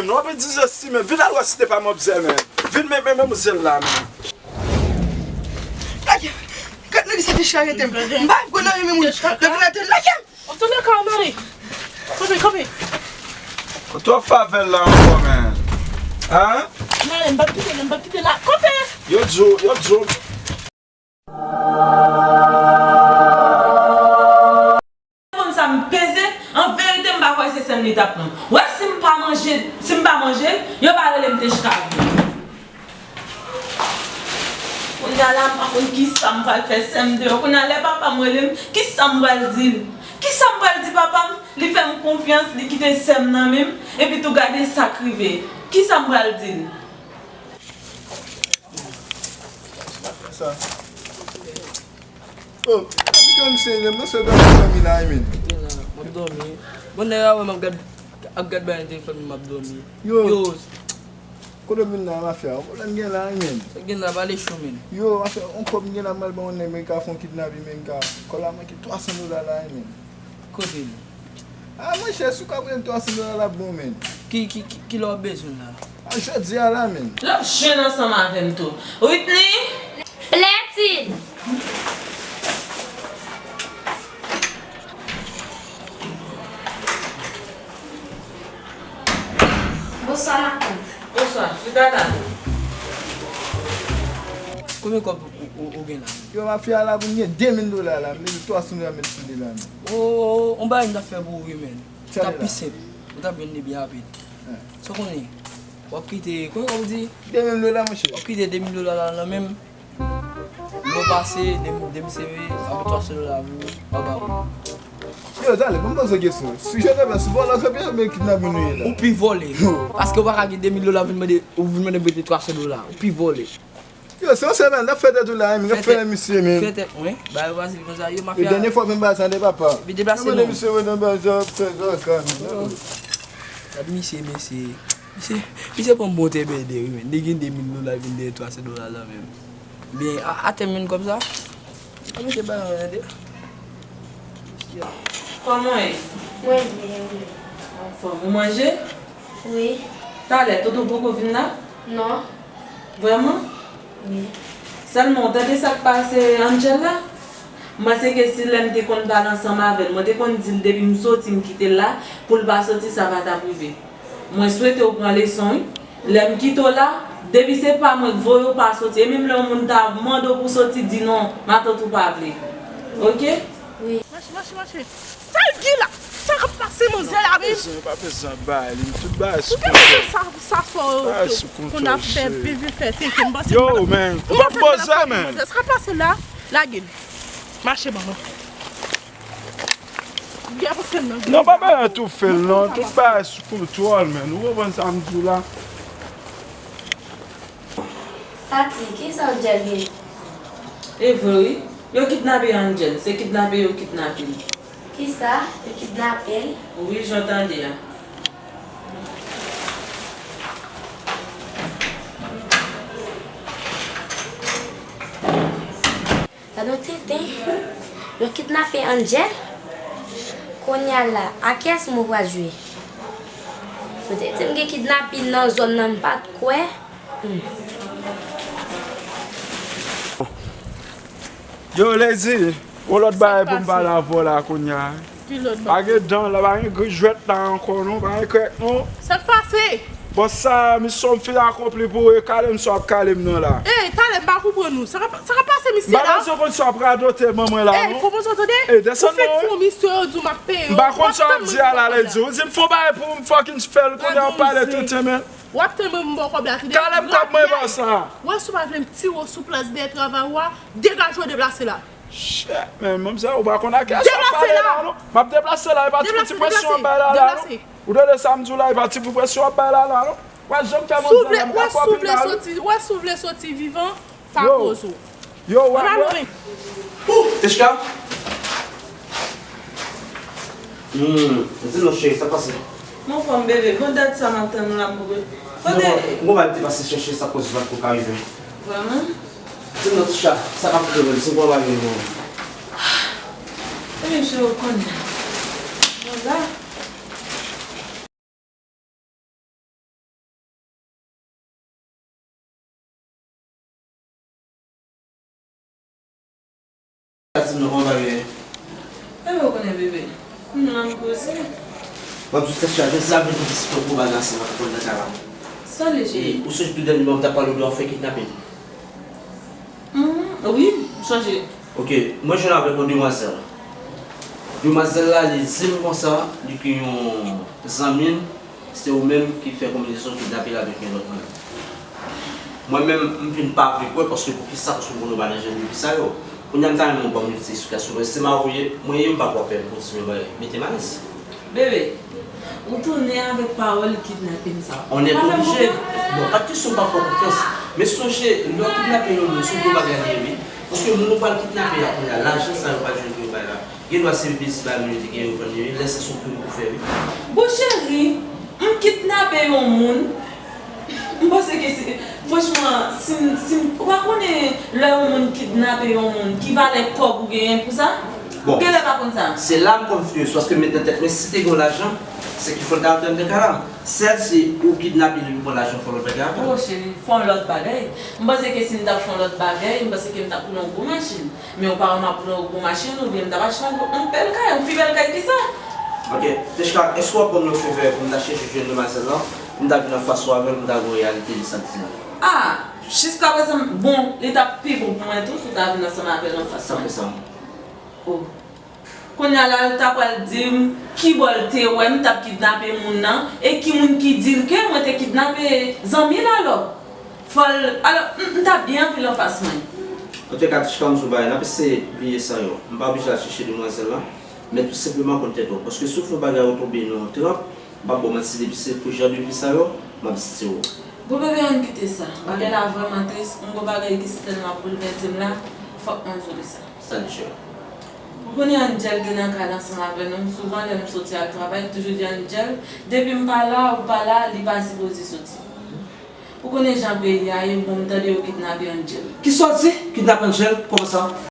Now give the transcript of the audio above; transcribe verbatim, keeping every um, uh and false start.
Non, w ap dezestime. Vin al wè si te pa manzè, men. Vin men, men, men, manzè la, men. Gad, gad, nan li sa te charete m. M pa konn anyen, men moun. Lè vin atè, lage m. Ou tounen kò w, Mari. Kanpe, kanpe. Ou twò favè l la ankò, men. Hein? Mari, m p ap kite, m p ap kite la. Kanpe! Yo di w, yo di w. Moun sa m peze, an verite m pa kwè se sè m li t ap pran. Wè si m pa manje, si m pa manje, yo pa rele m te chita vre. Kounye a la m pa konn kisa m pral fè sè m deyò. Kounye a lè papa m rele m, kisa m pral di l? Kisa m pral di papa m? Li fè m konfyans, li kite sè m nan men m, epi tou gade sa k rive. Kisa m pral di l? Sa. Oh, ki konn se, men se dòmi, dòmi la, men. Kite la, m ap dòmi. Bon, nèg la wè m ap gad, ap gad bagay nan telefòn, m ap dòmi. Yo. Yo. Kote w vin la, mafya? Yon pwoblèm gen la, men. Sa gen la, pale cho, men. Yo, mafya, yon kòb m gen la, m al ban yon nèg, men ka fè yon kidnapin, men ka. Kòb la manke twa san dola la, men. Kote l? Ah, monchè, si w ka pran twa san dola la, bon, men. Ki, ki, ki, kilè w bezwen l la? Ah, jodi a la, men. L ap jwenn ansanm avè m tou. Whitney! Plentin! Bonswa, matant. Bonswa, chita la. Konbyen kòb ou, ou, ou gen la? Yo, mafya la, pou m gen de mil dola la, m bezwen twa san dola met sou li la, men. O, o, o, on bagay m t ap fè pou ou, wi, men. Sa t ap pi senp. Ou t ap jwenn li byen rapid. Sa w konnen, w ap kite, kòman w di? De mil dola, monchè. W ap kite de mil dola la nan men m. Lè w pase, de m, de m seve, avèk twa san dola pou w, w ap ba ou. Yo, talè, ban m poze w kesyon. Si je te fè, si vòlè, se byen, byen kidnapè nou ye la. Ou pi vòlè. Paske w pa ka gen de mil dola vin mande, ou vin mande m prete twa san dola. Ou pi vòlè. Yo, se yon semèn, n ap fè tèt ou la, men, n ap fè misye, men. Fè tèt mwen, ba yo fasil konsa, yo mafya. E dènye fwa, men ba sa de papa. Epi deplase non. Misye, mwen, nan ba sa, fè kaka, men. Gad misye, mesye. Misye, misye pran bon tèbèdè, wi, men. Li gen de mil dola, vin dèyè twa san dola la, men. Byen, a, atè m youn kòb sa. A, misye ba yon tande. Kòman w ye? Mwen byen, wi. Anfòm, ou manje? Wi. Talè, Toto poko vin la? Non. Vrèman? Wi. Sèlman, ou tande sa k pase Angel la? M panse ke si lè m te konn pale ansanm avè l, mwen te konn di l depi m soti, m kite l la, pou l pa soti, sa pa t ap rive. Mwen swete w pran leson, wi. Lè m kite w la, depi se pa mwen k voye w, pa soti. E menm lè yon moun ta mande w pou soti, di non, matant ou pa vle. Oke? Wi. Mache, mache, mache. Sa l gen la? Sa k ap pase manzè la menm? Pa bezwen, pa bezwen bay li, tout bagay sou kontwòl. Ou gen sa, sa fò konn ap fè, viv fè tenten. Yo, men, ou pa poze, men. Sa k ap pase la? Lage l. Mache, manman. Non, pa bay an tou fè l, non. Tout bagay sou kontwòl, men. Ou konprann sa m di w la? Pati, kisa Angel gen? E vre, wi. Yo kidnape Angel. Se kidnape yo kidnape l. Kisa? Yo kidnape l? Wi, jan w tande a. Gad yon tenten, yo kidnape Angel. Kounye a la, a kiyès mo pral jwe? Yo te di m gen kidnapin nan zòn nan, m pa t kwè. Hmm. Yo, Lezi, yon lòt bagay pou m pale avè w la kounye a. Ki lòt bagay? Pa gen dan la, pa gen gri jwèt la ankò non, pa gen krèk non. Sa k pase? Bon, sa misyon m fin akonpli pou ou, e kale m sa w ap kale m nan la. Ey, talè m pa konprann ou. Sa k ap, sa k ap pase misye la? M pa bezwen konn sa w ap radote ban mwen la non. Ey, fò mwen tande. Ey, desann non. Ou fèk fè yon misyon, yo di w m ap peye w. M pa konn sa w ap di a la, Lezi. Ou di m fè yon bagay pou m fucking fè l, kounye a w ap pale tenten, men. W ap tann mwen, m ba w kòb la, tande? Kale m kòb mwen, bòs la. Wè si w pa vle m tire w sou plas dèyè travay ou a, degaje w, deplase la. Shit, men, manzè, ou pa konn a kiyès w ap pale la non. M ap deplase la, e pa ti presyon w ap bay la la non. Ou tande sa m di w la, e pa ti presyon w ap bay la la non. Wè jan m fè manzè la, m ka pwòp li la wi. Wè si w vle soti, wè si w vle soti vivan, pa koze w. Yo, wè, wè. Tchka? Hmm, di non cheri, sa k pase? Mwen anfòm bebe, bon dat sa m ap tann ou la m poko. Kote? M konn pa te pase chèche sa koz vat ko ka rive. Vrèman? Di non Tchka, sa k ap rive menm, si m konn pa rive non. Ebyen cheri, ou konnen. Mwen la. Di m non, kòman bagay yo ye? Ebyen, ou konnen, bebe. M la, m poze. Mwen di w tèt chaje, sa vle di se yon gwo bagay ansanm ak konn nan kay la. Sa li, cheri? E ou sonje tou dènye mwa m t ap pale w de afè kidnaping? Hmm, wi, m sonje. Ok, mwen jwenn avèk yon demwazèl. Demwazèl la, li di m konsa, li gen yon zanmi l, se ou menm ki fè konbinezon kidnape l avèk yon lòt moun. Mwen menm, m vin pa vle kwè, paske poukisa, paske moun yo pa nan jan de vi sa yo. Kounye a, m ta renmen w ban m yon ti esplikasyon, paske se marye mwen ye, m pa kwè w ap fè m pou di m yon bagay. Mete m alèz. Bebe, ou tounen avèk pawòl kidnaping sa. On est obligé. Bon, pa t kesyon pa fè w konfyans. Men sonje, lè w kidnape yon moun, se yon gwo bagay li ye, wi. Paske moun ou pral kidnape a kounye a, lajan sa yo pral jwenn pou yo bay la, gen dwa se mezi bay moun yo te gen yo vann li, wi. Lè sa se yon krim ou fè, wi. Bon, cheri, m kidnape yon moun. M panse ke se, franchman, si m, si m, ou pa konnen lè yon moun kidnape yon moun, ki valè kòb ou genyen pou sa? Bon, ou genlè pa konn sa. Se la m konfye, paske m met nan tèt mwen, si te gen lajan, se ki fò l ta antre anndan kay la. Sèl si ou kidnape li pou pran lajan, fò lòt bagay avan. Oh, cheri, fò lòt bagay. M panse ke si m t ap fè yon lòt bagay, m panse ke m t ap pran yon gwo machin. Men ou pa wè m ap pran yon gwo machin, oubyen m t ap achte yon gwo, yon bèl kay, yon pi bèl kay ki sa. Ok, Teshka, èske w ap ban m yon favè pou m ta chèche jwenn demwazèl lan? M ta vin anfas ou avè l, m ta gen yon reyalite de sa l di a. Ah, jiskaprezan, bon, li t ap pi bon pou mwen tou si w ta vin ansanm avè l anfas mwen. Sa fè sa. Oh. Kounye a la, l ta pral di m ki bò l te wè m t ap kidnape moun nan, e ki moun ki di l ke mwen te kidnape zanmi l alò. Fò l, alò, m, m ta byen anpil anfas mwen. Antouka, Tishka, m di w bagay, n ap eseye bliye sa yo. M pa oblije al chèche demwazèl la, men tou senpleman konn tèt ou. Paske si w fè yon bagay ou tonbe nan yon trap, m p ap ba w manti, depi se pou jan de vi sa yo, m ap site w. Bon, bebe, ann kite sa. Bagay la vrèman tris. M gon bagay ki sètènman ap boulvèse m la. Fòk mwen di w sa. Sa l di w? Ou konnen Angel te nan kay la ansanm avè nou. Souvan, lè m soti al travay, m toujou di Angel, depi m pa la, ou pa la, li pa sipoze soti. Ou konnen jan peyi a ye, bon, m tande yo kidnape Angel. Kisa w di? Kidnape Angel? Kòman sa?